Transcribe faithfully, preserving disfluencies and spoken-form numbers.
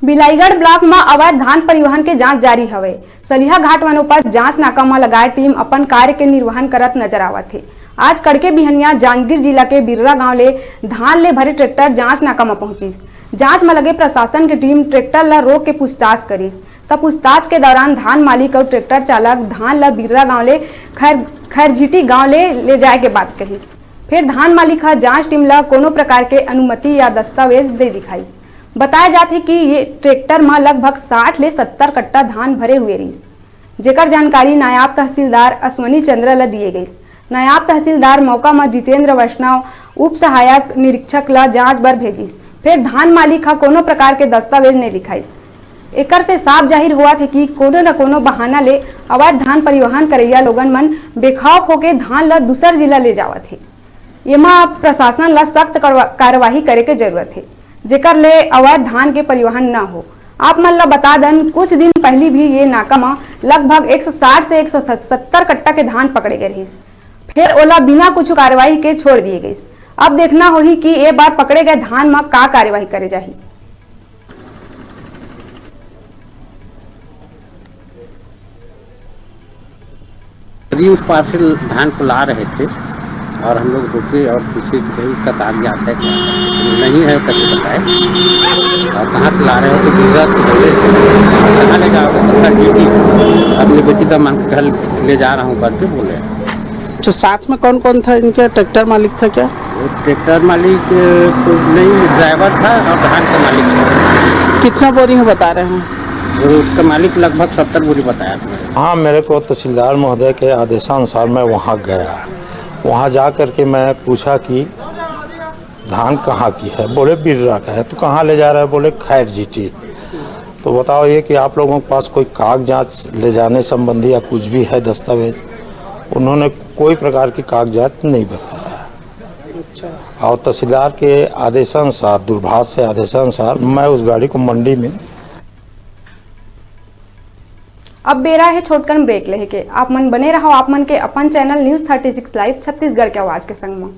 Bilaigarh block म अवैध धान परिवहन के जांच जारी हवय। सलिहा घाट वनोपज जांच नाका म लगाए टीम अपन कार्य के निर्वहन करत नजर आवत हे। आज कड़के बिहनिया जांजगीर जिला के बिर्रा गांव ले धान ले भरे ट्रैक्टर जांच नाका म पहुंचिस। जांच म लगे प्रशासन के टीम ट्रैक्टर ल रोक के पूछताछ करिस। त पूछताछ के दौरान धान मालिक अउ ट्रैक्टर चालक धान ल बिर्रा गांव ले खैर, खैरझिटी गांव ले, ले जाए के बात कहिस। फेर धान मालिक ह जांच टीम ल कोनो प्रकार के अनुमति या दस्तावेज दे दिखाइस। बताया जात हे कि ये ट्रैक्टर म लगभग साठ ले सत्तर कट्टा धान भरे हुए रिहिस, जेकर जानकारी नायब तहसीलदार अश्वनी चंद्र ल दिए गइस। नायब तहसीलदार मौका म जितेंद्र वैष्णव उप सहायक निरीक्षक ल जांच बर भेजिस। फेर धान मालिक ह कोनो प्रकार के दस्तावेज नइ दिखाइस। एकर से साफ जाहिर होवत हे कि कोनो न कोनो बहाना ले अवैध धान परिवहन करइया लोगन मन बेखौफ होके धान ल दूसर जिला ले जावत हे। एमा प्रशासन ल सख्त करवा-, कार्यवाही करे के जरूरत हे, जेकर ले अवैध धान के परिवहन न हो। आप मन ल बता दन, कुछ दिन पहिली भी ये नाका म लगभग एक सौ साठ से एक सौ सत्तर कट्टा के धान पकड़े गए रहिस, फेर ओला बिना कुछ कार्यवाही के छोड़ दिए गइस। अब देखना होही कि ए बार पकड़े गए धान म का कार्यवाही करे जाही। अभी उस पार से धान को ला रहे थे और हम लोग रुके और पूछे कि भाई, इसका कागजात है क्या? नहीं है करके बताए। और कहाँ से ला रहे हो? तो गुजरात से बोले। कहाँ ले जाओगे? तो सर जी की अपनी बेटी का मांग के घर ले जा रहा हूँ करके बोले। तो साथ में कौन कौन था इनके? ट्रैक्टर मालिक था क्या? वो ट्रैक्टर मालिक तो नहीं, ड्राइवर था और धान का मालिक था। कितना बोरी है बता रहे हैं? और उसका मालिक लगभग सत्तर बोरी बताया था। हाँ, मेरे को तहसीलदार महोदय के आदेशानुसार मैं वहाँ गया। वहाँ जा करके मैं पूछा कि धान कहाँ की है? बोले बिर्रा का है। तो कहाँ ले जा रहा है? बोले खैर जीटी। तो बताओ ये कि आप लोगों के पास कोई कागजात ले जाने संबंधी या कुछ भी है दस्तावेज? उन्होंने कोई प्रकार की कागजात नहीं बताया। और तहसीलदार के आदेशानुसार, दूरभाष से आदेशानुसार मैं उस गाड़ी को मंडी में अब बेरा हे छोटकन ब्रेक लेहे के। आप मन बने रहो आप मन के अपन channel news thirty six live Chhattisgarh के आवाज के संग म।